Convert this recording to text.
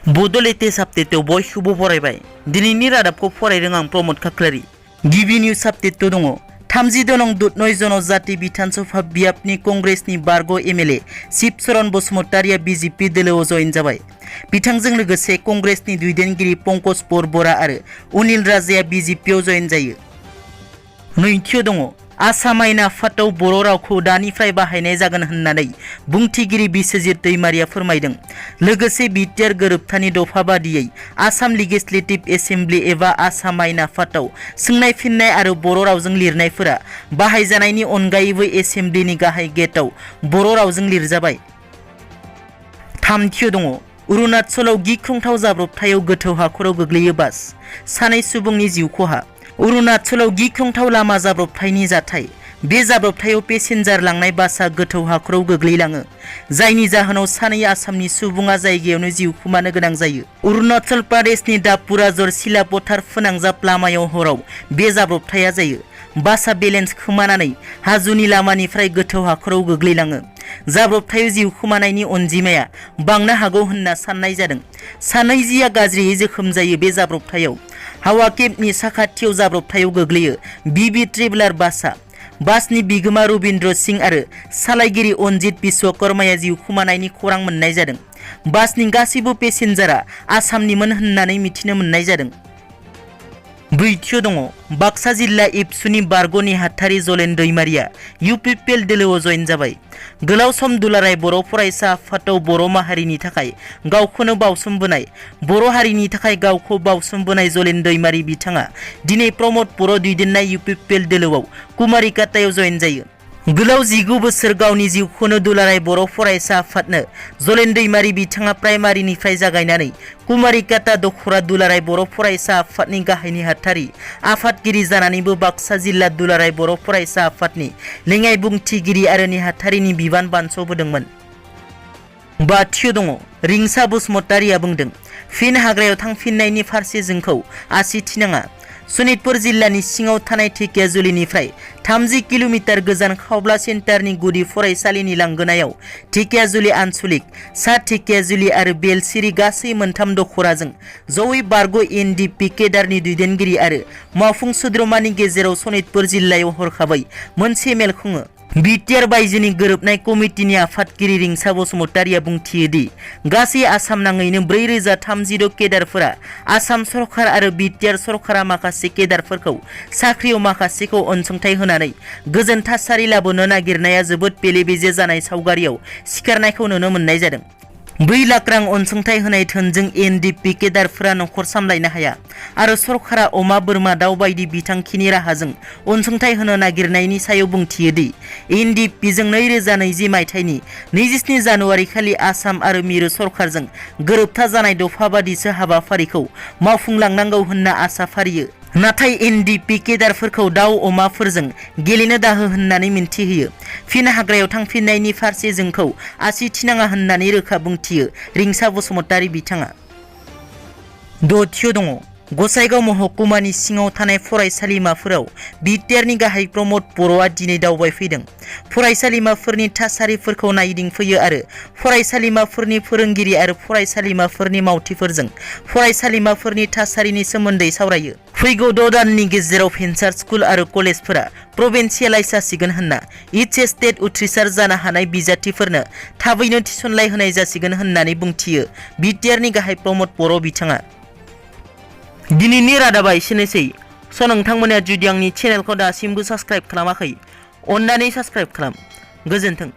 बड' लेटेस्ट आपडेटआव बयखौबो बरायबाय। दिनैनि रादाबखौ फरायदों आं प्रमद खाख्लारि। गिबि निउज आपडेटआव दङ 32 नं दुधनय जनजाति बिधानसभा बियाबनि कंग्रेसनि बारग' एमएलए शिबचरण बसुमतारिया बिजेपि दोलोआव जयेन जाबाय। बिथांजों लोगोसे कंग्रेसनि दैदेनगिरि पंकज बरबरा आरो अनिल राजाया बिजेपिआव जयेन जायो। नैथियाव दङ आसाम आयेन आफादाव बर' रावखौ दानिफ्राय बाहायनाय जागोन होननानै बुंथिगिरि बिस्वजित दैमारिया फोरमायदों। लोगोसे बिटिआर गोरोबथानि दफा बादियै आसाम लेजिस्लेटिभ एसेम्बलि एबा आसाम आयेन आफादाव सोंनाय फिननाय आरो बर' रावजों लिरनायफोरा बाहायजानायनि अनगायैबो एसेम्बलिनि गाहाय गेटआव बर' रावजों लिरजाबाय। थामथियाव दङ अरुणाचलाव गिख्रंथाव जाब्रबथायाव गोथौ हाखराव गोग्लैयो बास, 2 सुबुंनि जिउ खहा। अरुणाचलाव गिख्रंथाव लामा जाब्रबथायनि जाथाय। बे जाब्रबथायाव पेसेन्जार लांनाय बासआ गोथौ हाखराव गोग्लैलाङो, जायनि जाहोनाव 2 आसामनि सुबुङा जायगायावनो जिउ खोमानो गोनां जायो। अरुणाचल प्रदेशनि दापुराजर सिलापथार फोनांजाब लामायाव हराव बे जाब्रबथाया जायो। बासआ बेलेन्स खोमानानै हाजोनि लामानिफ्राय गोथौ हाखराव गोग्लैलाङो। जाब्रबथायाव जिउ खोमानायनि अनजिमाया बांनो हागौ होनना साननाय जादों। 2 गाज्रियै जोखोम जायो। बे जाब्रबथायाव हावा केम्पनि साखाथियाव जाब्रबथायाव गोग्लैयो बिबि ट्रेभेलार बासआ। बासनि बिगोमा रबिन्द्र सिंह आरो सालायगिरि अनजित बिश्वकर्माया जिउ खोमानायनि खौरां मोननाय जादों। बासनि गासैबो पेसेन्जारआ आसामनिमोन होननानै मिथिनो मोननाय जादों। ब्रैथियाव दङ बाक्सा जिल्ला एबसुनि बारग' नेहाथारि जलेन दैमारिया इउपिपिएल दोलोआव जयेन जाबाय। गोलाव सम दुलाराय बर' फरायसा आफादाव बर' माहारिनि थाखाय गावखौनो बावसोमबोनाय, बर' हारिनि थाखाय गावखौ बावसोमबोनाय जलेन दैमारि बिथाङा दिनै प्रमद बर' दैदेननाय इउपिपिएल दोलोआव कुमारिकातायाव जयेन जायो। गोलाव 19 बोसोर गावनि जिउखौनो दुलाराय बर' फरायसा आफादनो जलेन दैमारि बिथाङा प्राइमारिनिफ्राय जागायनानै कुमारिकाता दखरा दुलाराय बर' फरायसा आफादनि गाहाय नेहाथारि आफादगिरि जानानैबो बाक्सा जिल्ला दुलाराय बर' फरायसा आफादनि लेङाइ बुंथिगिरि आरो नेहाथारिनि बिबान बानस'बोदोंमोन। बाथियाव दङ रिंसा बसुमतारिया बुंदों फिन हाग्रायाव थांफिननायनि फारसे जोंखौ आसि थिनाङा। सनितपुर जिल्लानि सिङाव थानाय ढेकियाजुलिनिफ्राय 30 किल'मिटार गोजान खावब्ला सेन्टारनि गुदि फरायसालिनि लांगोनायाव ढेकियाजुलि आनसलिक, सा ढेकियाजुलि आरो बेलसिरि गासै 3 दखराजों जयै बारग' एनडिपि केडारनि दैदेनगिरि आरो मावफुं सोद्रोमानि गेजेराव सनितपुर जिल्लायाव हरखाबै मोनसे मेल खुङो। बिटिआर बायजोनि गोरोबनाय कमिटिनि आफादगिरि रिंसा बसुमतारिया बुंथियो दि गासै आसाम नाङैनो 4036 केडारफोरा आसाम सरकार आरो बिटिआर सरकारा माखासे केडारफोरखौ साख्रियाव माखासेखौ अनसुंथाइ होनानै गोजोन थासारि लाबोनो नागिरनाया जोबोद बेले-बेजे जानाय सावगारियाव सिखारनायखौ नुनो मोननाय जादों। 2 लाख रां अनसुंथाइ होनाय धोनजों एनडिपि केडारफोरा नखर सामलायनो हाया आरो सरकारा अमा बोरमा दाउ बायदि बिथांखिनि राहाजों अनसुंथाइ होनो नागिरनायनि सायाव बुंथियो दि एनडिपिजों 2020 मायथाइनि 27 जानुवारि खालि आसाम आरो मिरु सरकारजों गोरोबथा जानाय दफा बादिसो हाबाफारिखौ मावफुंलांनांगौ होनना आसा फारियो। नाथाय एनडिपि केडारफोरखौ दाउ अमाफोरजों गेलेनो दाहो होननानै मिन्थिहोयो। फिन हाग्रायाव थांफिननायनि फारसे जोंखौ आसि थिनाङा होननानै रोखा बुंथियो रिंसा बसुमतारि बिथाङा। 6थियाव दङ गसाइगाव महकुमानि सिङाव थानाय फरायसालिमाफोराव बिटिआरनि गाहाय प्रमद बर'आ दिनै दावबायफैदों। फरायसालिमाफोरनि थासारिफोरखौ नायदिंफैयो आरो फरायसालिमाफोरनि फोरोंगिरि आरो फरायसालिमाफोरनि मावथिफोरजों फरायसालिमाफोरनि थासारिनि सोमोन्दै सावरायो। फैगौ 6 दाननि गेजेराव भेन्सार स्कुल आरो कलेजफोरा प्रभिन्सियेलाइज जासिगोन होनना एचएस टेट उथ्रिसार जानो हानाय बिजाथिफोरनो थाबैनो थिसनलाइ होनाय जासिगोन होननानै बुंथियो बिटिआरनि गाहाय प्रमद बर' बिथाङा। दिनैनि रादाबा एसेनोसै। नोंथांमोना जुदि आंनि चेनेलखौ दासिमबो साबस्क्राइब खालामाखै, अन्नानै साबस्क्राइब खालाम। गोजोन्थों।